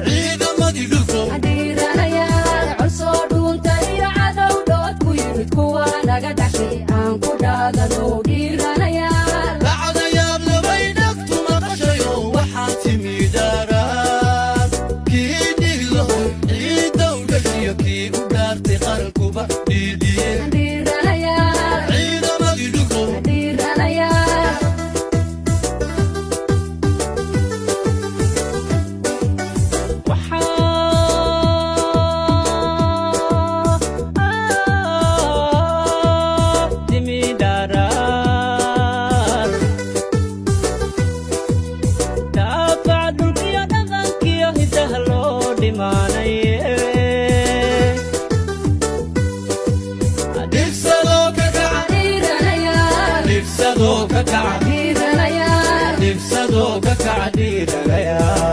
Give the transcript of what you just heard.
Ciidamadii dhulkow. Dhiiranayaal, col soo dhuunta iyo cadow dhood ku yimid, kuwa naga dhashay aan ku dhaadano. Dhiiranayaal. Dhacdayaab labay dhagtu maqashayo, waxaa timi dhaaraan kii dhiglaho ciiddow dhashiyo kii u dhaartay qarankuba dhiidhiye. Dhiiranayaal. Ciidamadii dhulkow. Dhiiranayaal. Waxaa timi dharaar daafaca dhulkiyo dhaqankiyo hidaha loo dhimaanaye. Dhibsadoo ka kaca. Dhiiranayaal. Dhibsadoo ka kaca. Dhiiranayaal. Dhibsadoo ka kaca, dhiiranayaal.